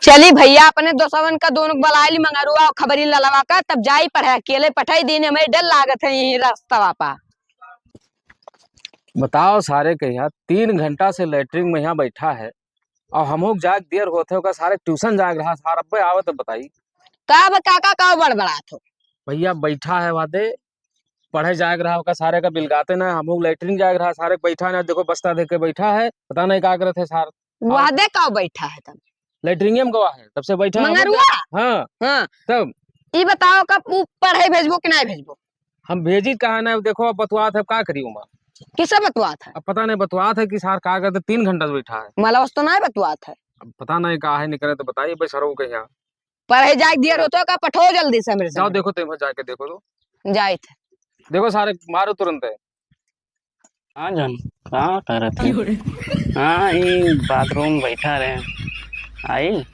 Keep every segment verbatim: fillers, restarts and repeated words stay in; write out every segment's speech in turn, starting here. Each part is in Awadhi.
चली भइया, अपने दोस्तवन का दोनों के बुलाइ ली, मंगरुआ अउर खबरी ललवा का, तब जाई पढ़े। अकेले पठाई दिन हमें डर लागत है यही रस्तवा पा। बताओ सारे के यहाँ तीन घंटा से लेटरिन में यहाँ बैठा है, अउर हमहू के जाग देर होत है, ओकर सारे ट्यूशन जाग रहा, सार अब्बे आवत है, बताई। का बा काका, का बड़बड़ात हो? भइया बैठा है वादे, पढ़े जाग रहा, ओकर सारे का बिलगाते ना, हमहू के लेटरिन जाग रहा, सारे बैठा ना, देखो बस्ता दे के बैठा है, पता नहीं का करत है सार। वादे का बैठा है तब? लेटरिन में गवा है, तब से बैठा है। मंगरुआ? हाँ। हाँ। तब? ई बताओ, कब ऊ पढ़े भेजबो कि नहीं भेजबो? हम भेजी कहाँ ना, देखो, अब बतुआत है, अब का करी उमा? किसे बतुआत है? अब पता नहीं बतुआत है कि सार का करते, तीन घंटा से बैठा है। मला उस तो नहीं बतुआत है। अब पता नहीं का है, निकले तो बताइए भाई, सर वो कहीं। पढ़े जाए दिया रहतो का, पठो जल्दी से हमरे जाओ, संग। देखो, तुम जाके देखो तो। जाइत है। देखो सारे, मारो तुरंत है। हाँ जान, का करत है? हाँ, ई बाथरूम बैठा रहे। आई?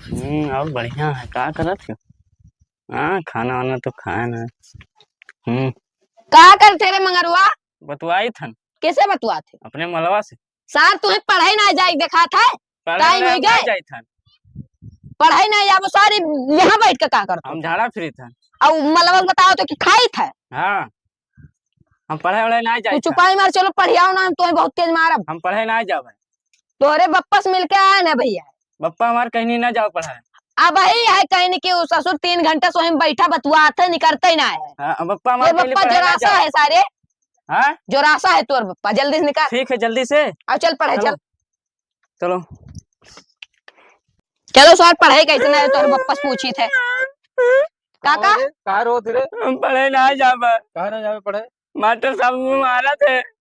हम्म, और बढ़िया है, का करत है? हाँ, खाना वाना तो खाए ना। हम्म। का करते रे मंगरुआ? बतुआई थन। कैसे बतुआत है? अपने मलवा से। सार, तुहे पढ़े ना जाए देखात है? पढ़े टाइम ना हो गए। जाए थन। पढ़े ना जाबो सार, यहाँ बैठ के का करत हो? हम झाड़ा फिरी थन। अउ मलवा बताओ तो कि खाई था? हाँ। हम पढ़े वढ़े ना जाए तू। चुपाई मार, चलो पढ़ियाओ ना, हम तुहे बहुत तेज मारब। हम पढ़े ना जावे। तोहरे बप्पा से मिलके आए ना भइया। बप्पा हमार कहीं ना जाओ पढ़े। अब वही है कहीं कि उ ससुर तीन घंटा सोहे में बैठा बतुआत है, निकरते ही ना है। हाँ, बप्पा हमार तोर कहीं बप्पा पढ़े ना जोरासा जाओ। है सारे। हाँ? जोरासा है तोर बप्पा, जल्दी से निकल। ठीक है, जल्दी से। अब चल पढ़े, चलो। चल। चलो। चलो सर, पढ़े कैसे ना है, तोर बप्पा से पूछी थे। काका? अरे, का रोत रे? हम पढ़े ना जाबा। काहे ना जाबे पढ़े? मास्टर साहब वो मारा थे।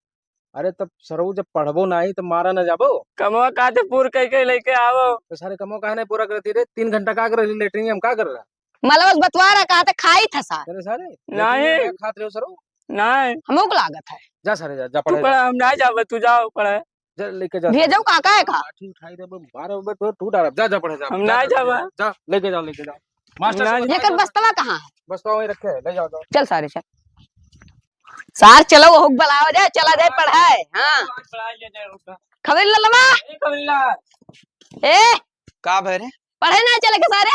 अरे तब सरऊ जब पढ़बो नाही तब मारा ना जाबो? कमवा काते पूर कई के लेके आवो। तो सारे कमवा काहे नहीं पूरा करती रे? तीन घंटा का कर रही लेटरिन में, हम का कर रहा? मलबस बतवा रहा, कहा थे खाई था सार। अरे सारे, नहीं। लेटरिन में खात रहे हो सरऊ? नहीं। हमको लागत है। जा सारे जा, जा तू पढ़े पढ़ा, जा। हम ना जाबे, तू जाओ पढ़े। जा लेके जा। भेजो काका है का? लाठी उठाई दे, मारे बे तो टूट आ रहा। जा, जा पढ़े जा। हम जा, ना जा, जाबे। जा, लेके जाओ, लेके जाओ। मास्टर से ना। बता लेकर दो। बस्तवा कहाँ है? बस्तवा वहीं रखे है, ले जाओ, जाओ। चल सारे चल। सार चलो, ओहुक बुलाओ जाए, चला जाए पढ़ाए। हाँ। खबर ललवा। ए, खबर ला। ए। का भय रे? पढ़े ना चले के सारे?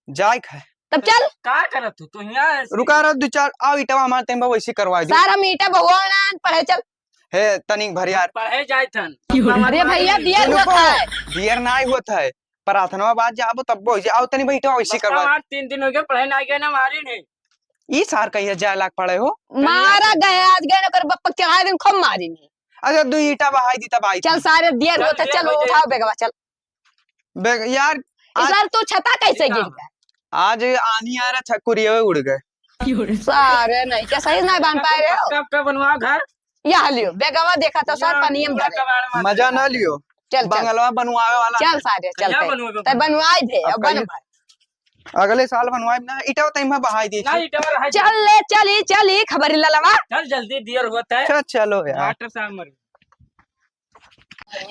जाए खाए। तब चल। का करत तू? तू यहाँ ऐसे रुका रहो, दो चार, आओ ईंटवा हमारे तेंबा वैसे करवा दो। सार हम ईंटा बहुआ ना पढ़े चल। हे तनिक भर यार। पढ़े जाए थन। अरे भैया, दियर रुको, होत है। दियर ना होत है। प्रार्थना बाद जाबो तब वैसे आओ तनी बैठो वैसे बस करवा। हमार तीन दिन हो गए पढ़े ना गए ना मारी नहीं। ई सार कहिया जाए लाग पड़े हो? मारा गए, आज गए ना कर बप्पा चढ़ाए दिन खूब मारी नहीं। अच्छा, दो ईंटा बहाई दी तब आई चल थी। सारे दियर चल, होत है, दियर चल हो जाए। उठाओ बेगवा चल। बे-, यार, इस आज बार तू छता कैसे गिर गया? आज आनी आ रहा, छकुरिया उड़ गए। सारे नहीं, क्या सही नहीं बन पाए रहे हो? कब, कब बनवाओ घर? यह लियो, बेगवा देखा तो सर, या, पनियम पूरा भरे। कबाड़ मार मजा दिया। ना लियो। चल, चल। बंगलवा बनवावे वाला चल है। सारे, चल कहिया पे। बनवावे तै बंगलवा? बनवाई दे, अब अब कहिया? बन भाई। अगले साल बनवाई ना, ईटा तैमा बहाई दी ना, छी। ईटा वाला है। चल ले, चली, चली, खबरी ललवा। चल जल्दी, दियर होत है। चल, चलो यार। मास्टर साहब मर गए।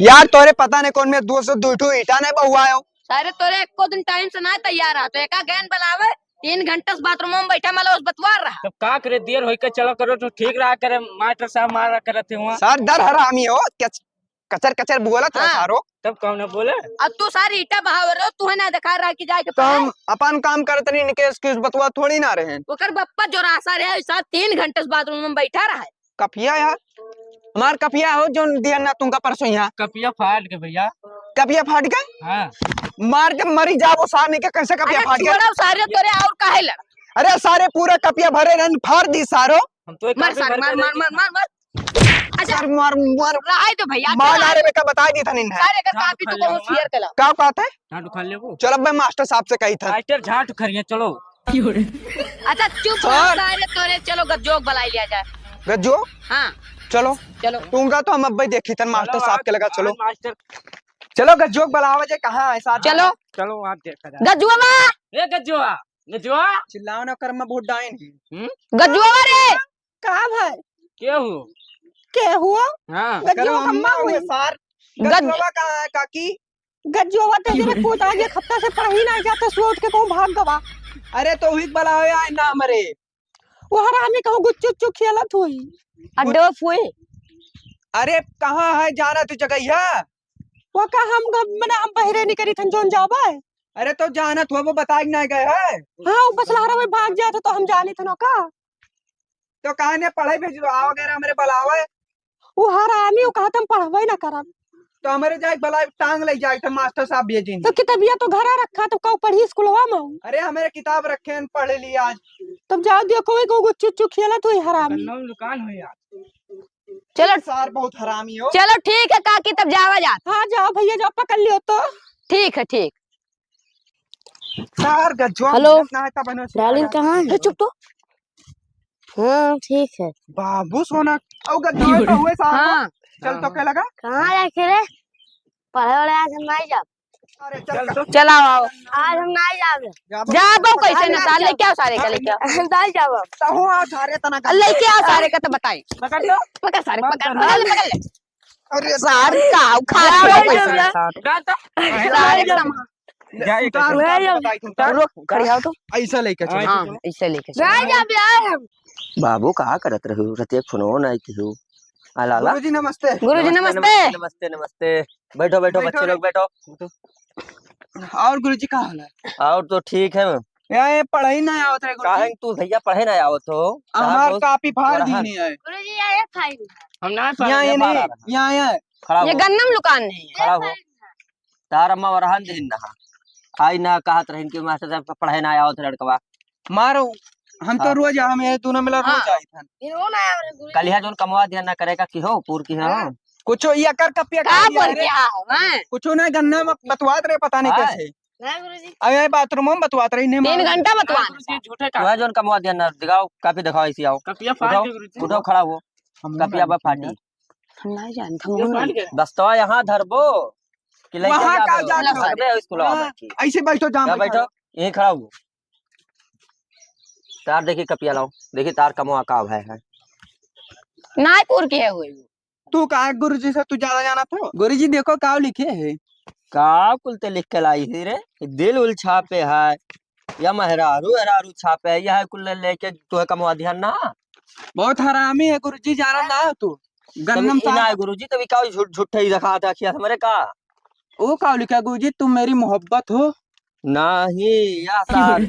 यार, तोरे पता नहीं कौन में दो सौ दो ठो ईटा नहीं बहुआयो। सारे तोरे एको दिन टाइम से ना तैयार रहा, तो एका गैन बुलावे, तीन घंटा से बाथरूम में बैठा, मतलब, उस बतवार रहा। तब का करे, देर होई के चलो करो, तो ठीक रहा करे, मास्टर साहब मारा करत थे वहाँ। सर, दर हरामी हो, कच-, कचर कचर बोलत रहा हाँ। सारो। तब कौन बोले? अब तू सारी ईटा बहाव रहे हो, तू है ना दिखा रहा कि जाके तो हम पढ़ाए। अपन काम करत नहीं, इनके excuse बतवा थोड़ी ना रहे। ओकर बप्पा जोरासा रहे, साहब तीन घंटे से बाथरूम में बैठा रहा है। कपिया यार, हमार कपिया हो, जोन दिया ना तुमका परसों यहाँ। कपिया फाट गए भैया। कपिया फाट गए? हाँ। मार के मरी जाबो सार, नहीं के कैसे कपिया अरे फाट गए? छोड़ो सारे तोरे, और काहे लड़ा? अरे सारे पूरा कपिया भरे रहन, फाड़ दी सारो। हम तो एक मार आदमी सारे, भर मार, दे मार, रहे मार, मार, मार। अच्छा। सर मार, मार। रहाई दो भैया, मार चला। डारे बेटा, बताई दी था नहीं। सारे अगर झाट कापी उखाड़ तो कौन लेबो, शेयर कला? का बात है? झाट उखाड़ लेबो। चलो, अब मैं मास्टर साहब से कही था। मास्टर झाट उखरिया, चलो। अच्छा, चुप सर। रहो सारे तोरे, चलो गज्जोक बुलाई लिया जाए। गज्जो? हाँ। चलो। चलो। तुमका तो हम अब्बे देखी थन मास्टर चलो, साहब के लगा, आज चलो। मास्टर। चलो गज्जोक बुलावा जे, कहाँ है साथ? चलो। चलो, आप देखा जाए। गज्जुआ। ए गज्जुआ, गज्जुआ। चिल्लाओ ना कर, मैं बहुत डाइन है। हम्म? गज्जुआ रे। का भाई? के हो? के हो? हाँ। गज्जुआ करो कम्मा अम्मा हुई। हुए सार। गज- गज्जुआ कहाँ है काकी? गज्जुआ ते जरे कूद आगे, खत्ता से पढ़ी ना जाता, सोच के कहूँ भाग गवा। अरे तो हुई बला हो यार ना मरे। वो हरामी कहूँ गुच्चू उच्चू खेलत हुई। अड्डो फुए। अरे कहाँ है जाना तू जगह? वो का हम ग-, मने हम बहिरे नहीं करी थन जोन जाबे। अरे तो जानत हो वो बताइ के ना गए है। हाँ, वो बसलहरा में भाग जात हो तो हम जानी थन का। तो काहे ने पढ़ाई भेज दो, आओ अगर हमरे बुलावे। वो हरामी, वो कहत हम पढ़बे ना करब। तो हमरे जाए बुलाए, टांग ले जाए तो मास्टर साहब भेजिन। तो किताबिया तो घरा रखा, तो कऊ पढ़ी स्कूलवा में? अरे हमरे किताब रखे हैं, पढ़ ली आज। तब जाओ देखो, वो गुच्चू चुखियला तो ही हरामी। गन्ना में दुकान हो यार। चलो। सार बहुत हरामी हो। चलो ठीक है काकी, तब जावा जात। हाँ जाओ भैया, जाओ पकड़ लियो तो। ठीक है, ठीक। सार गजवा हेलो। ना है तब बनो डार्लिंग, कहाँ है? ए, चुप तो। हाँ, ठीक है। बाबू सोना, औ गजवा तो हुए सार। हाँ। चल तो के लगा? कहाँ जाके रे? पढ़े वाले आज हम नहीं जाब। अरे चल तो। चलाओ, आओ। आज हम नहीं जाबे। जाबो कैसे ना सार, लेके आओ सारे का, लेके आओ। नहीं जाबो। तहु आओ सारे तना का। लेके आओ सारे का तो बताई। पकड़ लो। पकड़ सारे, पकड़, पकड़ ले, पकड़ ले। अरे सार का उखाड़ के नहीं पैसा। जाबे। सारे का। जा, एक उतार, उतार, उतार, उतार। रुक, खड़ी आओ तो। ऐसा लेके चलो। हाँ, ऐसे लेके चलो। नहीं जाबे यार हम। बाबू, का करत रहू? रतिया फोनो नहीं किहू। आ लाला। गुरुजी नमस्ते। गुरुजी नमस्ते, नमस्ते। नमस्ते, नमस्ते, नमस्ते। बैठो, बैठो, बैठो बच्चे रे। लोग बैठो। और गुरुजी का हाल है? और तो ठीक है। यहाँ ये पढ़ाई ना आवत रहे गुरुजी। काहे तू भैया पढ़े ना आवत हो? हमार कहाँ बहुत कापी फाड़ दी नहीं है। गुरुजी, यहाँ ये फाइल है। हम ना पढ़े। यहाँ ये ये नहीं, फाड़ा रहा। यहाँ, यहाँ। खड़ा ये हो। गन्नम लुकान नहीं है। खड़ा हो। तार अम्मा वरहन दिन ना। आई ना कहत रहिन कि मास्टर साहब पढ़े ना आवत लड़कवा। मारो, हम तो हाँ। रोज, हम ये दोनों मिला रोज हाँ। आइत हन। इन्हों ना आवे गुरुजी। कलिया जोन कमवा दिया ना करे का की हो, पूर की हो। हाँ। कुछो ये कर कपिया का कर दिया बोल रे। के आओ, हैं? कुछो ना गन्ना में बतवात रहे, पता नहीं हाँ। कैसे। ना गुरुजी। अब ये बाथरूम में बतवात रही, नहीं तीन मालूम। घंटा बतवान। गुरुजी झूठे का। वह जोन कमवा दिया ना, दिखाओ, कापी दिखाओ, इसी आओ। कपिया फाड़ उठाओ, के गुरुजी। उठाओ, खड़ा हो। हम कपिया नहीं बा फाटी। हम नहीं जानते, ये हम फाड़ नहीं। के। दस्तवा यहाँ धरबो। कि लइका वहाँ जाबे का हो? जाके लगबे हो स्कूलवा हाँ, में की? ऐसे बैठो, जाम क्या बैठा बैठो? है। यहीं खड़ा हो। तार देखी कपिया लाओ, देखी तार कमवा का भय है। नाईपुर के है हुए। तू का गुरुजी से तू ज्यादा जाना था? गुरुजी देखो का लिखे है। का कुल ते लिख के लाई है रे? दिल उल छापे है, या मेहरारू एहरारू छापे है, यह कुल ले, लेके तू है कमवा दिया ना। बहुत हरामी है गुरुजी, जाना ना हो तू। तभी गन्नम ई ना साहब। है गुरुजी, तभी का झूठ, झूठ ही दिखा था कि हमरे का? ओ का लिखा गुरुजी, तुम मेरी मोहब्बत हो? नहीं, या सार-,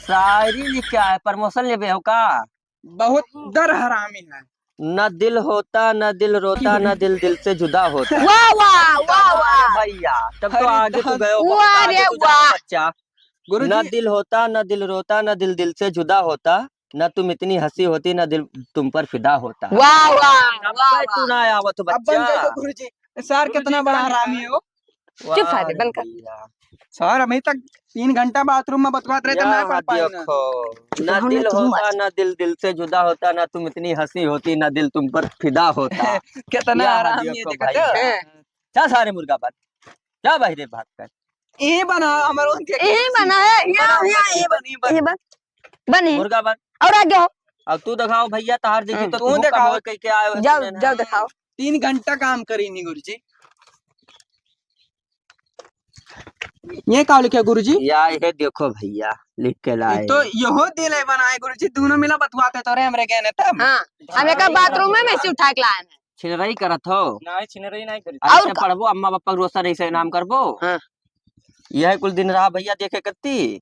शायरी लिख के आए, promotion लेबे हो का? बहुत दर हरामी है। न दिल होता, न दिल रोता, न दिल दिल से जुदा होता। वाह, वाह, वाह, वाह। भैया, तब तो अरे आगे तो दादा। गयो, बहुत वाह आगे रे तू जाना वाह। बच्चा। गुरुजी। न दिल होता, न दिल रोता, न दिल दिल से जुदा होता, न तुम इतनी हंसी होती, न दिल तुम पर फिदा होता। वाह, वाह, अब वाह, तू वाह। ना आवत हो अब बन बच्चा। जाए तो गुरुजी, सार गुरुजी कितना बड़ा हरामी हो। चुप सारे, बंद कर। वाह भैया। सर, अभी तक तीन घंटा बाथरूम में बतवात रहे, तो या ना पढ़ पाए ना। देखो, ना दिल होता, ना दिल दिल से जुदा होता, ना तुम इतनी हंसी होती, ना दिल तुम पर फिदा होता। कितना या हरामी है, देखो देखो भाई। तो। हाँ। जा सारे मुर्गा बन, जा बाहरे भाग कर। यही बना, हमारे उनके यही बना है, यहाँ, बना, यहाँ, ये बनी, बनी। बनी। मुर्गा बन। और आगे हो। अब तू दिखाओ भैया, तहार देखी हम्म। तो तू तू दिखाओ। कमाओ कह के आए हो जाओ, सुने ना। जाओ दिखाओ। तीन घंटा काम करी नी गुरुजी। ये का लिखे गुरुजी? या ये देखो भैया, लिख के लाए। तो यहो दिल है बनाए गुरुजी, दोनों मिला बतवाते तो रहे हमरे गहने तब। हाँ, हम एक बाथरूम में, में से उठा के लाए हैं। छिनरई करत हो? नहीं, छिनरई नहीं करी। अरे और से का? पढ़बो, अम्मा पापा के रोशन ऐसे नाम करबो? हाँ। यह कुल दिन रहा भैया देखे करती।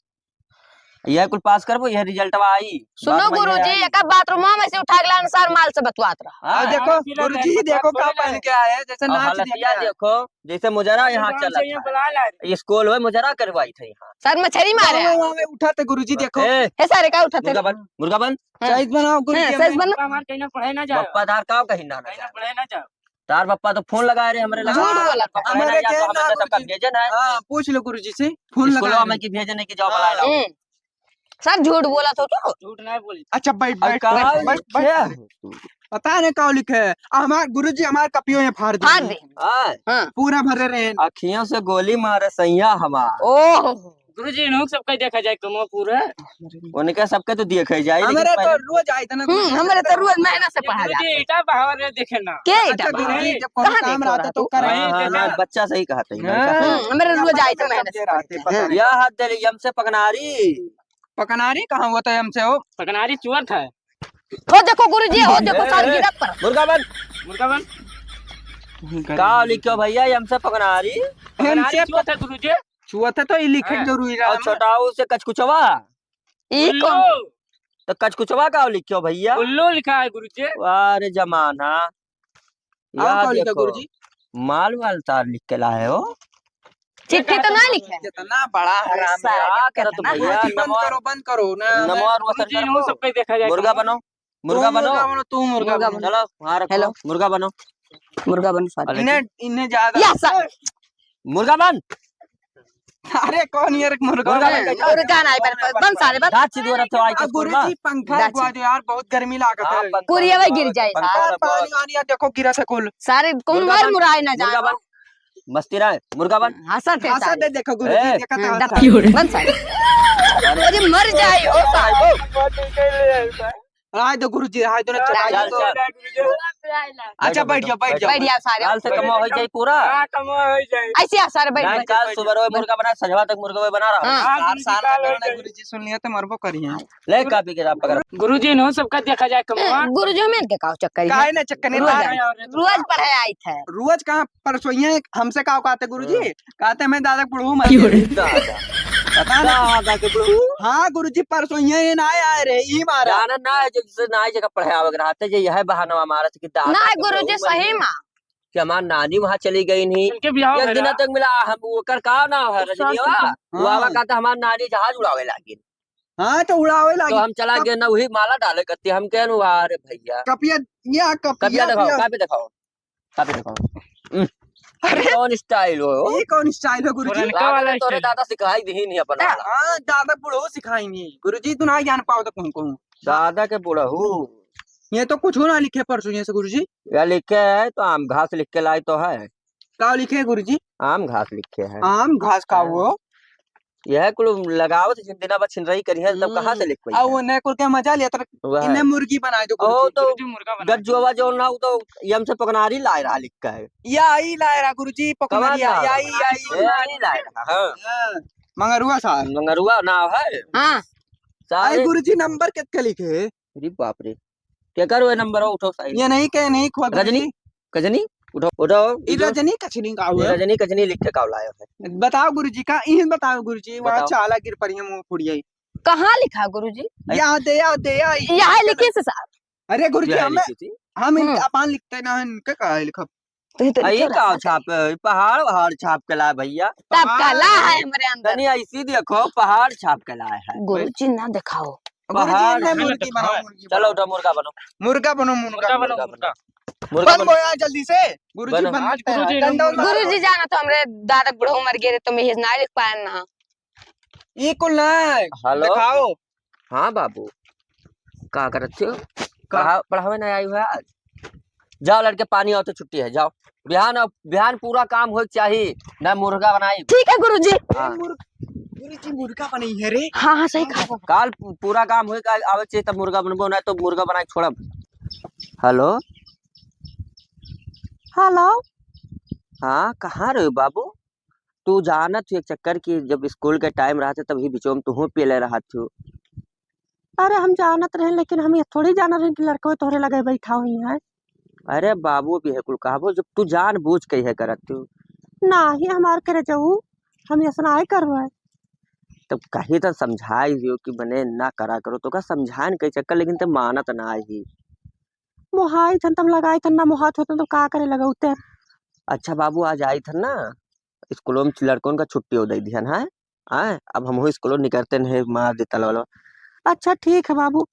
यह कुल पास करबो, यह रिजल्टवा आई। सुनो बाद में गुरुजी, यह आई। एक बाथरूम में से उठा के लान सर माल से बतवात रहा। हाँ। और देखो, हाँ, फिर गुरुजी, देखो, देखो, का पहन के आए हैं, जैसे और नाच हालतिया देखा है। देखो, जैसे मुजरा यहाँ गाँव चला से यहाँ था। बुला ला रहे। ये स्कूल में मुजरा करवाई थे यहाँ। सर मछली मारे। वहाँ, वहाँ में उठा थे गुरुजी, देखो। ए, हे सारे का उठा थे? मुर्गा बन, मुर्गा बन। हाँ। साइज बनाओ गुरुजी, हाँ, साइज हमें। बना। हमार कहीं ना पढ़े ना जाओ। पप्पा धार का कहीं ना, ना कहीं ना जाओ। पढ़े ना जाओ। तार पप्पा तो फोन लगा रहे हमरे लगे। झूठ बोला था। पप्पा हमारे ना जाओ, कहना हमने सबका गुरुजी। भेजे ना है। हाँ, पूछ लो गुरुजी से, फोन स्कूलवा लगा में लो। की भेजे नहीं कि जाओ हाँ। बुला लो। हम्म। सर झूठ बोला तो तू। झूठ नहीं बोली। अच्छा, बैठ, अब बैठ, कहाँ बैठ, बैठ, लिखे बैठ। है? पता नहीं का लिखे है। आ, हमार गुरुजी हमार कपियो ये फाड़ दे। फाड़ दे। हाँ। हाँ। पूरा भरे रहे। अखियों से गोली मारे सैया हमार। ओहो। गुरुजी, इन्हों सबका देखा जाए कमवा पूरा। उनके सबके तो देखे जाए, लेकिन हमरे तो पहले रोज आए थे ना हम्म, गुरुजी। हमरे तो रोज मेहनत से ये पढ़ा गुरुजी, जाता है। ईटा बहाव रहे देखे ना। के ईटा अच्छा, बहाव? गुरुजी, जब कोनो कहाँ काम देख रहता रहा तो तू? करे। हाँ, हाँ, ना, बच्चा सही कहते हैं। हाँ। हम्म, हमरे रोज आए थे मेहनत से पढ़ा जाता है। यह हद दिल यम से पकनारी। पकनारी कहाँ हुआ था हमसे हो? पकनारी चुअत है। हो देखो गुरुजी, हो देखो ए, सार ए, गिरत पर। मुर्गा बन। मुर्गा बन। का लिखो भैया, एम से पगनारी? एम से पगनारी छुअत है गुरुजी। छुअत है तो ई लिखे हाँ। जरूरी रहा और ना। छोटाऊ से कचकुचवा। ई उल्लू। कौन? तो कचकुचवा का लिखो भैया? उल्लू लिखा है गुरुजी। वाह रे जमाना। और याद का लिखा रखो। गुरुजी? माल वाल तार लिख के लाए हो। चिट्ठी तो ना लिखे। कितना बड़ा हराम है। क्या करत भैया? बंद करो, बंद करो ना। नमवा रोशन गुरुजी, इन्हों सबके देखा जाए। मुर्गा बनो, मुर्गा बनो। तू मुर्गा बनो। चलो, वहाँ रखो। हेलो। मुर्गा बनो। मुर्गा बनो सारे। इन्हें, इन्हें ज्यादा या सर। मुर्गा बन। अरे कौन ये मुर्गा मुर्गा बन? बन? मुर्गा नहीं बन, बन सारे बन। दांत चिदवा रहे थे आज अब स्कूल में। गुरुजी पंखा दांत लगवा दो यार, बहुत गर्मी लागत हाँ, है। पंखा कुरिया में लगवा गिर दो, जाए पंखा सारे। लगवा दो। पानी वानी यार देखो गिरा थे कुल। सारे कौन मुर्गा मर बन, मुराए ना मुर्गा जाए। बन। मस्ती रहे, मुर्गा बन। हंसत है हंसत सारे। है, देखो गुरुजी, ए। देखो हम्म, तो। बन सारे। अरे मर जाए हो सारे। आय दो गुरुजी, आय दो ना, चल, चल, चल। अच्छा, बैठ जाओ, बैठ जाओ। बैठ जाओ सारे। काल से कमवा हो जाई पूरा। हाँ, कमवा हो जाई। ऐसे आ सारे, बैठ, नहीं, बैठ, काल बैठ। सुबह रोए मुर्गा बना, संझवा तक मुर्गा बना रहा। हाँ। हाँ, सार, गुरुजी, सार काल हो जाई। गुरुजी सुन लिया तो मरबो करिए। ले कापी किताब पकड़। गुरुजी, इन्हों सबका देखा जाए कमवा। गुरुजी, हमें इनके का चक्कर है? काहे ना चक्कर है? रोज, रोज पढ़े आई थे। रोज कहाँ परसों ये हमसे का कहते गुरुजी? हाँ। कहते, "मैं दादा बुढ़ऊ मर गए।" दादा। पता ना। दादा के बुढ़ऊ? हाँ गुरुजी, परसों ये, ये ना आए रहे, ई मारा। जाना ना है, जब से ना आए जगह पढ़े आवे के रहते, जे यह बहाना मारा कि दादा ना के गुरुजी, बुढ़ऊ मर सही गए। मा। कि हमार नानी वहाँ चली गई नहीं। उनके बियाह एक दिन तक मिला, हम ओकर का नाम है, रजनीवा? हाँ। वो आवा कहता, "हमार नानी जहाज उड़ावे लागी।" हाँ, तो उड़ावे लागी। तो हम चला गए ना, वही माला डाले करती, हम कहन, "वाह रे भैया।" कपिया, या कपिया, कपिया दिखाओ, कपिया। कपिया दिखाओ। कापी दिखाओ। हम्म। अरे, ये कौन style हो? ये कौन style हो, गुरुजी? पुरनका वाला तोरे style। दादा सिखाई दी नहीं अपन वाला। हाँ, दादा बुढ़ऊ सिखाई नहीं। गुरुजी, तू ना ज्ञान पाओ तो कहूँ, कहूँ। दादा के बुढ़ऊ। ये तो कुछ ना लिखे परसों ये से, गुरुजी। या लिखे है तो आम घास लिख के लाई तो है। का लिखे है, गुरुजी? आम घास लिखे है। आम घास का हाँ। वो? यह कुल लगावत जिन दिना बा छिनरई करिहैं, तब कहाँ से लिख पइहैं? हम्म। आ, ओने कुल के मजा लेत रह-, वह। इन्हें मुर्गी बनाए दो, ओ, गुरुजी। तो गुरुजी, मुर्गा बनाए दो। गज्जोवा जौन ना, उ तो एम से पकनारी लाए रहा लिख के है। या, ई लाए रहा, गुरुजी, पकनारी, कवन लाए या, रहा? ई, या, ई। ए, ई लाए रहा, हाँ। हाँ, मंगरुआ साहब। मंगरुआ नाव है? हाँ। सारे अरे, गुरुजी, नंबर कितने लिखे? अरे बाप रे, केकर हुए नंबर हो? उठाओ साइड। ये नहीं के, नहीं खोद रजनी, रही। कजनी, उठाओ, उठाओ, ई उठाओ। रजनी कचनी का ये हुआ? रजनी कचनी लिख के का लायो है? बताओ गुरुजी का, इहन बताओ गुरुजी, वहाँ बताओ। चाला गिर पड़ी है, मुँह फुड़ जाई। कहाँ लिखा गुरुजी? ऐ- याद है, याद है, याद है। यहाँ लिखे से साहब। अरे गुरुजी, यह हमें, लिखी थी। हम इनका हम्म। अपन लिखते ना, इनका का लिखब? तो ये तो आ, ये लिखे का रहता है। छाप है? पहाड़ वहाड़ छाप के ला भैया। तब पहाड़ कला है हमरे अंदर। तनी ऐसी देखो, पहाड़ छाप के लाए हैं। गुरुजी ना दिखाओ। गुरुजी पहाड़ ने छाप मुर्गी बनाओ, है। मुर्गी चलो, बनाओ। उठो, मुर्गा बनो। मुर्गा बनो, मुर्गा। मुर्गा बनो, मुर्गा। मुर्गा बन बनो। गया जल्दी से। गुरुजी बनो। बन आज गया। गुरुजी डंडा ने उठा। गुरुजी जाना तो हमरे दादा बुढ़ऊ मर गए रहे, तो मैं ये ना लिख पाया ना। ई कुल ना हेलो? दिखाओ। हाँ बाबू, का करत हो? का? पढ़ा-, पढ़ावे ना आई हुआ आज? जाओ लड़के, पानी आओ तो छुट्टी है, जाओ। बिहान आओ, बिहान पूरा काम होए के चाही, ना मुर्गा बनाई। ठीक है गुरुजी। हाँ। मुर्ग-, गुरुजी मुर्गा बनाई है रे। हाँ, हाँ, सही कहा। काल पू-, पूरा काम होए के आवे के चाही तब मुर्गा बनबो, ना तो मुर्गा बनाए के छोड़ब। हेलो, हेलो, हाँ, कहाँ रहे बाबू? तू जानत हो एक चक्कर कि जब स्कूल के टाइम रहत है, तब ही बिचो में तुहूँ पियले रहत हो। अरे हम जानत रहे, लेकिन हम ये थोड़ी जानत रहे कि लड़कवे तोहरे लगे बैठा हुई है। अरे बाबू भी है कुल कहबो, जब तू जान बूझ के यह करत हो। नाही हमार करे जाऊ, हम ऐसा नाही करबे। तब कही तो समझाई दियो कि मने ना करा करो, तो का समझाइन कई चक्कर, लेकिन ते मानत नाही। मोहाई थन तब लगाई थन, ना मोहात होतन तब का करे लगौते। अच्छा बाबू, आज आई थन ना, स्कूलों में लड़कों का छुट्टी हो दे दिहन है। आय, अब हमहू स्कूलों निकरते नहीं, मार देता लो, लो। अच्छा ठीक है बाबू,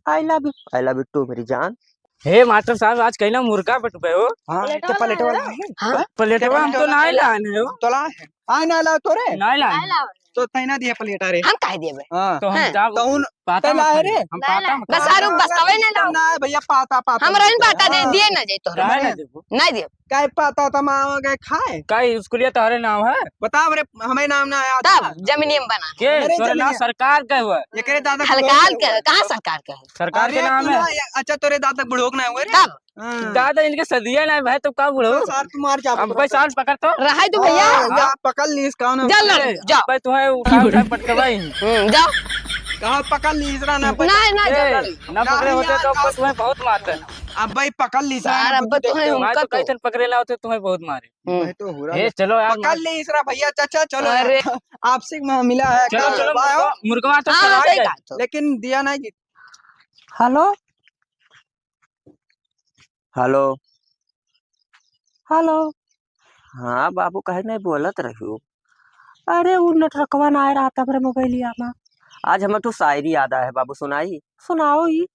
I love you। I love you too मेरी जान। हे मास्टर साहब, आज कहीं ना मुर्गा बटुबे हो। हाँ, प्लेटवा तो प्लेटवा लाए हो? लाए हैं। हाँ। प्लेटवा हम तो प्लेटवा नहीं लाए हो। तो लाए हैं। आय ना लाओ तोरे। नहीं लाए। नहीं लाओ। तो तैना दिए प्लेट रे। हम काहे दिए बे? हाँ। तो हम हाँ। जाब तो उन पाता तैला मत है रे। खाई। हम नहीं पाता लाए। मत बस खाई। आरू बस तवे नहीं लाओ। ना भैया, पाता, पाता। हमरा इन पाता दे, हाँ। दिए ना जाए तोहरा। काहे ना देबो? नहीं दियो। काहे पाता तमाओ गए खाए? काहे स्कूलिया तोहरे नाम है? बताओ रे, हमें नाम ना याद तब है। जमीनियम बना। के? अरे तोरे नाम जमीनिया। सरकार के हुआ। एकरे दादा के हलकाल के, कहाँ सरकार के है? सरकार के अरे नाम तू है। ना, अच्छा तोरे दादा बुढ़ोक ना हुए रे। तब? हाँ। दादा इनके सदिया ना भाई, तो का बुढ़ो? तो सार तू मार जा, हम पकड़। भाई सार पकड़ तो। रहाई दो भैया। हाँ, या पकड़ ली इसका ना। जा लड़, ए, जा। भाई तुम्हें उठा, उठा पटके भाई। हम्म, जा। कहाँ पकड़ ली इसरा ना पकड़। नहीं, नहीं, जा ए, लड़। ना पकड़े होते तो तुम्हें बहुत मारते। अब भाई पकड़ ली सार, सार, अब अब तो तुहें देखते हो। उनका भाई तो तो। कैसन पकड़े लाओ थे, तुम्हें बहुत मारे। हम्म। भाई तो हो रहा ए, है। चलो यार, पकड़ ली इसरा भैया, चाचा, चलो अरे। यार। आपसी में मिला है, चलो, का चलो, हुआ हो? मुर्गा, मुर्गा तो हाँ, चढ़ा सही जाए। बात हो। लेकिन दिया नहीं जी। हेलो? हेलो? हेलो? हाँ बाबू, काहे नहीं बोलत रह्यो? अरे, उ नटरकवा ना आए रहा था हमरे मोबाइलिया में। आज हमें तो शायरी याद आया है बाबू, सुनाई? सुनाओ ही।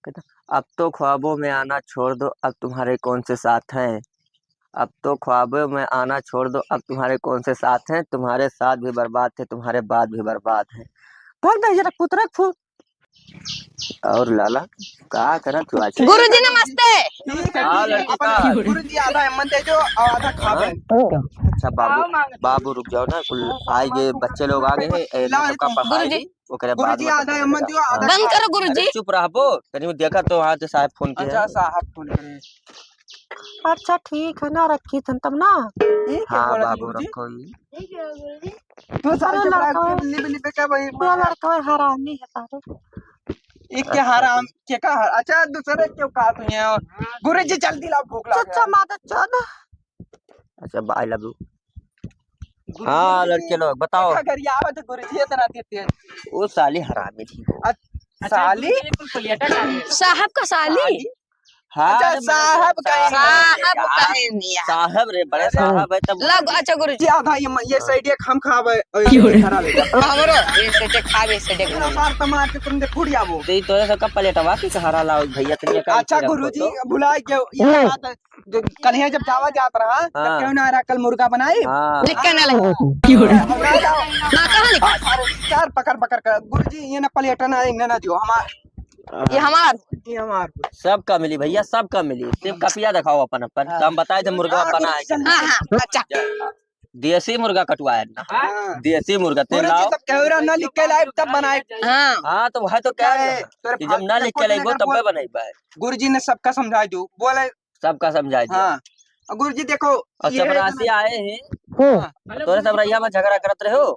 कहता, "अब तो ख्वाबों में आना छोड़ दो, अब तुम्हारे कौन से साथ हैं। अब तो ख्वाबों में आना छोड़ दो, अब तुम्हारे कौन से साथ हैं। तुम्हारे साथ भी बर्बाद थे, तुम्हारे बाद भी बर्बाद हैं।" भाग दे जरा कुतरा फू। और लाला, का करत हो आज? गुरुजी नमस्ते। ठीक है, हाँ, ठीक है। लड़की अपन का। गुरुजी आधा एमन दे जो और आधा खाबे। हाँ। अच्छा बाबू, बाबू रुक जाओ ना, कुल आए गए, बच्चे लोग आ गए हैं, ए, ला, सबका तो पढ़ाई गुरुजी। ओकरे बाद गुरुजी में आधा एमन दियो, आधा बंद करो गुरुजी। अरे चुप रहबो, तनी देखा तो वहाँ से साहब फोन किए। अच्छा, साहब फोन करे। अच्छा ठीक है ना, रखी थन तब ना। ठीक है, हाँ बोला बाबू, गुरुजी। रखो ही। तू सारे अरे चुप रह, लड़का, लिप, लिप, लिप का भाई ये मार। लड़का हरामी है सारे। ये क्या हराम, के का हर-, अच्छा, दूसरे क्यों कहा तू ये? गुरुजी, जल्दी लाओ, भूख लगा चुच्चा है। मादर चोद। अच्छा, bye, love you। गुरुजी, हाँ, लड़के लोग, बताओ। देखा, घर ये आवत है, गुरुजी इतना देते हैं। वो साली हरामी थी वो। अच्छा, साली? साहब का साली? साली? हाँ, अच्छा, अरे, साहब मतलब, कहेंगे। साहब यार, कहेंगे यार। साहब रे, बड़े अरे। साहब है तब। लब, अच्छा, गुरुजी। ये आधा ये म-, ये side एक हम खावे, और ये क्यों रे? खराब है। हमरो, ये side एक खावे, ये side एक पूरा खावे। सार तमार के तुम दे फूट जाबो। तो ये तोरे सबका प्लेटवा के सहारा लाओ भैया, तनिया का अच्छा, इधर रखो गुरुजी, तो। भुला गयो, ये बात है, जो कल यहाँ जब जावा जात रहा, तब हाँ। क्यों ना रहा, कल मुर्गा बनाई? हाँ। लिख के ना ले। क्यों रे? मुर्गा लाओ। ना, कहाँ लिखा? हाँ, सारे चार पकड़ पकड़ कर, गुरुजी, ये ना प्लेटा ना, इन्हें ना दियो, हमार ये हमार। ये हमार। सबका मिली भैया, सबका मिली। सिर्फ कपिया दिखाओ अपन अपन। हाँ। तो हम बताए थे मुर्गा हाँ, बना है कि नहीं। हाँ, हाँ, अच्छा। देसी मुर्गा कटवाए ना। हाँ। देसी मुर्गा, तेल गुरुजी लाओ। तब कैमरा ना लिख के लाइव तब बनाए। हाँ। हाँ, तो वह तो क्या ए, है तोरे कि जब ना फालतू लिख के कुछ लाइबो नहीं तब बोल। बनाई पाए। गुरुजी ने सबका समझाई दू। बोले सबका समझाई दिया। हाँ। और गुरुजी देखो, और ये है चपरासी इतना आए हैं। हाँ। तोरे सब रैया में झगड़ा करत रहे हो?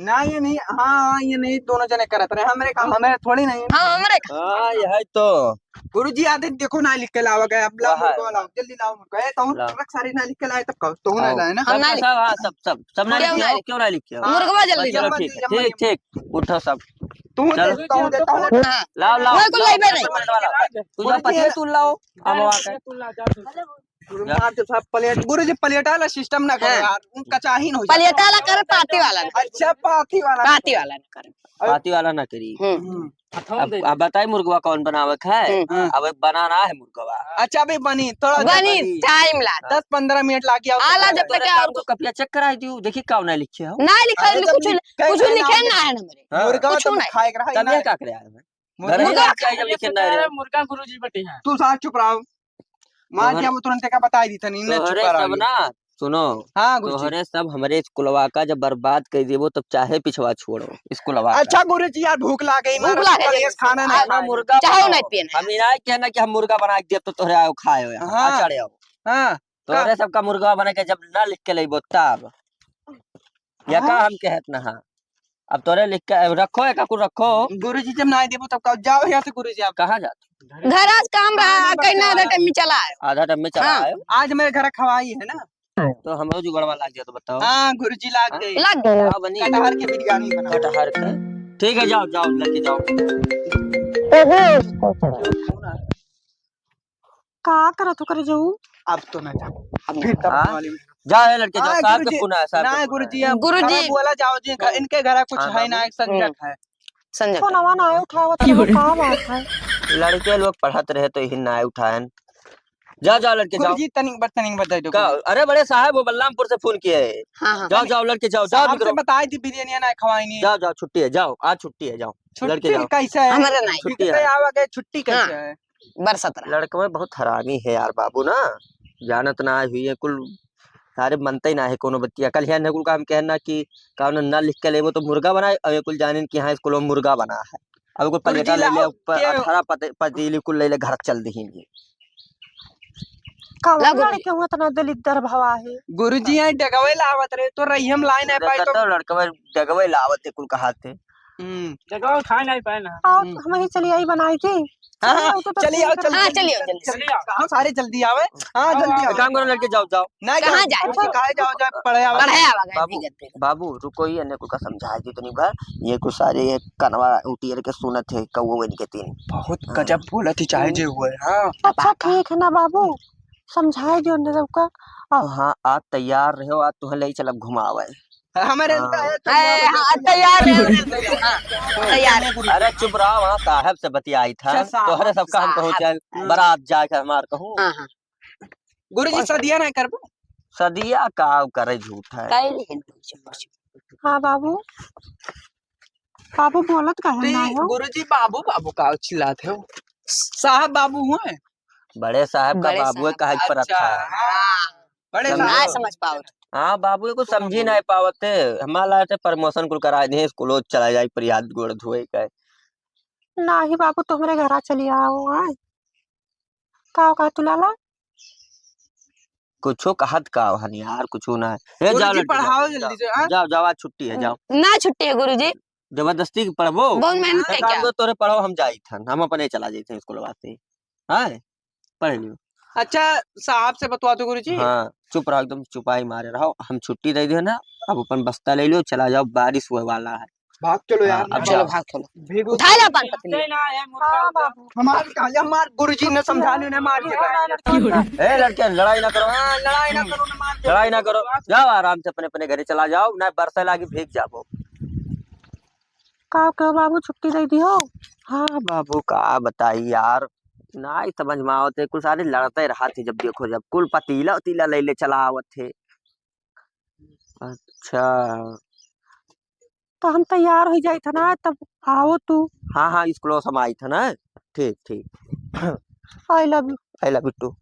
ना, ये नहीं, हाँ, ये नहीं, दोनों जने करत रहे, हमरे का, हमरे थोड़ी नहीं। हाँ, हमरे का। हाँ, ये है तो। गुरुजी, आदि देखो, ना लिख के लावा गया, अब लाओ, वहाँ है। मुर्गा लाओ, जल्दी लाओ मुर्गा। ए, तू लाओ। ट्रक सारी ना लिख के लाए, तब का, तू ना लाओ। लाए ना? हम ना सब, लिखे। सब, हाँ, सब, सब ना क्यों लिखे ना हो, लिखे? क्यों ना लिखे हो? हाँ, मुर्गा जल्दी चलो, लाओ। ठीक है, ठीक, ठीक, उठो सब। तू चलो। दे, तू दे, तू दे। हाँ। लाओ, लाओ, वही को लाओ, लाइबे नहीं। तू जाओ, गुरुजी, पतिया तू लाओ, हम वहाँ का। गुरु मार के साहब प्लेट, गुरुजी प्लेट वाला सिस्टम ना करो हाँ। यार, उनका चाही ना हो जाता। प्लेट वाला करे, पाती वाला ना। अच्छा, पाती वाला ना पाती करो। वाला ना करे। और पाती वाला ना करी। हम्म। हम्म। अब, अब बताई मुर्गवा कौन बनावे के है? हम्म। हाँ। अब बनाना है मुर्गवा। अच्छा, अभी बनी, थोड़ा बनी, बनी। टाइम लाग। दस पन्द्रह मिनट लागी, आओ आला तो जब तक तोरे और काम को कपिया चेक कराई दियो, देखी का ना लिखे हो। ना लिखा अरे है, जब कुछ, लिखे कुछ ना लिखे हो। ना है ना मेरे। हाँ। मुर्गवा कुछ तो नहीं। खाए के रहा, तब ना ये है। का करे आए हैं? मुर्गा घर ही मुर्गा जाके जब लिखे ना रहे। मुर्गा गुरुजी बटे हैं। तू साथ चुप रहो। मार तोहरे, दिया वो तुरंत का बताई दी था, नहीं, नहीं तोहरे चुप रहो। सब ना, सुनो, हाँ, गुरुजी। तोहरे सब हमरे स्कूलवा का जब बर्बाद कर देबो, तब चाहे पिछवा छोड़ो, स्कूलवा का। अच्छा, गुरुजी, यार, भूख लागे, भूख मारा, लागे, कल ये खाना नहीं आज खाए। मुर्गा चाहो बनाओ। नहीं पिए ना। हम ये नहीं कहना कि हम मुर्गा बना के देब, तो तोहरे आओ, खाए हो यहाँ, हाँ। आ, चढ़े आओ। हाँ। तोहरे का? सबका मुर्गा बना के जब ना लिख के लेबो, तब। या का हाँ? हम कहत ना, हाँ। अब तोरे लिख के, अब रखो, एक कुल रखो। गुरुजी जब ना देबो तब का, जाओ यहाँ से गुरुजी आप। कहाँ जात? घर आज काम रहा, कहीं ना आधा टाइम में चला आयो। आधा टाइम में चला हाँ। आयो। आज मेरे घर खवाई है ना। तो हमरो जुगाड़वा लाग जाए तो बताओ। हाँ, गुरुजी लाग हाँ? गए। लग गया। का बनी? कटहर की बिरयानी बना। कटहर का? ठीक है, जाओ, जाओ, लेके जाओ। का करत हो करे जाऊ? अब तो ना जाओ। अब फिर तब हाँ? वाली में। जा, ए लड़के, जाओ, हाँ, साहब के गुरुजी। फोन आया, साहब के ना, फोन गुरुजी, आया। अब गुरुजी। घरा बोला जाओ जी, घर, इनके घरा कुछ हाँ, है ना, बाबू। एक संजक हम्म। है। संजक। फोनवा ना उठावत हो, का बात है? लड़के लोग पढ़त रहे तो यही ना उठाएन। जाओ, जाओ लड़के, जाओ। गुरुजी, तनिक बर, तनिक बर दे दो। का? अरे बड़े साहब, वो बलरामपुर से फोन किए हैं। हाँ, हाँ। जाओ, जाओ लड़के, जाओ, जाओ साहब से बिक्रम। बताई दी, बिरयानी ना खवाई नहीं। जाओ, जाओ, छुट्टी है, जाओ, आज छुट्टी है, जाओ। छुट्टी लड़के जाओ। कैसे है? हमारे नहीं। छुट्टी है। आवा गए, छुट्टी कैसे हाँ। है? बरसत रहा। लड़कवे बहुत हरामी है यार बाबू ना, जानत ना हुई है कुल, सारे मनते ही ना है कोनो बतिया। कल हियाँ नकुल का हम कहना कि कौनो ना लिख के लेबो तो मुर्गा बनाए, और ये कुल जानिन कि हाँ स्कूल में मुर्गा बना है। अब कुल गुरुजी प्लेटा ले ले, लाओ, ऊपर के अठारह पते-, पतीली कुल ले ले घर चल दही। कौन ला गुरुजी। लड़के हुआ इतना दलिद्दर भवा है? गुरुजी यहाँ डगवे लावत रहे तो रही हम लाइन है देखा पाई तो तो लड़कवे डगवे लावत है कुल कहाते। हम्म। देखो, खाए नहीं पाए ना। आओ, हम्म। हम ही चली आई बनाई के। हाँ, हाँ, चलिए, आओ, तो चलिए, आओ, चलिए, हाँ, चलिए, चलिए, चलिए। चलिए, आओ। कहाँ सारे जल्दी आवे? हाँ, हाँ, जल्दी हाँ, आओ। एक काम करो, लड़के, जाओ, जाओ। नहीं, कहाँ जाओ। जाए? अच्छा, कहाँ जाओ, जाओ, पढ़े आवे। पढ़े आवे, बाबू, ठीक है, ठीक है। बाबू, रुको, ये इन्हें कुछ समझाए दे तनी भर। ये कुछ सारे ये कनवा उटियर के सुनत है, कौवे इनके तीन। बहुत हाँ। गजब बोलत ही चाहे हम्म। जे हुए, हाँ। अच्छा, ठीक है ना बाबू, समझाए दो इन्हें सबका। आओ। हाँ, आज तैयार रहो, आज तुहें ले चलब घुमावे। हमारे हाँ। इनका है, ए, हाँ, तैयार रहो, हाँ, तैयार। अरे चुप रहो, वहाँ साहब से बतियाई था, अच्छा, साहब, तोहरे सबका हम कहूँ साहब। चल, हाँ। बारात जाए के हमार कहूँ। हाँ, हाँ। गुरुजी, और सदिया नहीं करबो? सदिया का करे झूठ है। कैली है। हाँ बाबू, बाबू बोलत काहे तो ना ये हो? गुरुजी बाबू, बाबू का चिल्लात हो? साहब बाबू हुए? बड़े साहब का बड़े बाबू साहब। कहे के परत अच्छा, है। हाँ। बड़े समझे? ना साहब। समझ पावत। हाँ, बाबू, ये कुछ समझी नहीं पावत थे। हमारा लायक promotion कुल करा दिए, स्कूलों चला जाए, पर हाथ गोड़ धोए का। नाही बाबू, तू हमरे घरा चली आओ, आय। का, का तू लाला? कुछो कहत का हन यार, कुछो ना। ए, गुरुजी, जाओ लड़की, पढ़ाओ जाओ, जल्दी जाओ, से, हाँ? जाओ, जाओ, आज छुट्टी है, हम्म, जाओ। ना छुट्टी है गुरुजी। जबरदस्ती के पढ़बो? बहुत मेहनत हाँ, करके काम आओ। दो, तोरे पढ़ाओ, हम जाई थन, हम अपने चला जाई थन स्कूलवा से। हाँ, पढ़ लियो। अच्छा, साहब से बतवा दो गुरुजी। हाँ, चुप रहो, एकदम चुपाई मारे रहो। हम छुट्टी दे दे ना, अब अपन बस्ता ले लियो, चला जाओ, बारिश हुए वाला है। भाग चलो यार, हाँ, अब चलो, जाओ। भाग चलो। भीगू उठा ला पान पतली। हाँ, बाबू। हमार, हमार गुरुजी ने समझा लियो ना, मार के। ए, लड़के, लड़ाई ना करो। हाँ, लड़ाई ना करो ना, मार के। लड़ाई ना करो। जाओ, आराम से अपने, अपने घरे चला जाओ, ना बरसे लागी, भीग जाबो। का कहो बाबू, छुट्टी दे दियो? हाँ बाबू, का बताई यार, ना ही समझ में आवत है, कुल सारे लड़ते रहत है, जब देखो जब कुल पतीला उतीला ले ले चला आवत है। अच्छा। तो हम तैयार हो जाई था ना, तब आओ तू। हाँ, हाँ, स्कूलों से हम आई था ना। ठीक, ठीक। I love you। I love you too।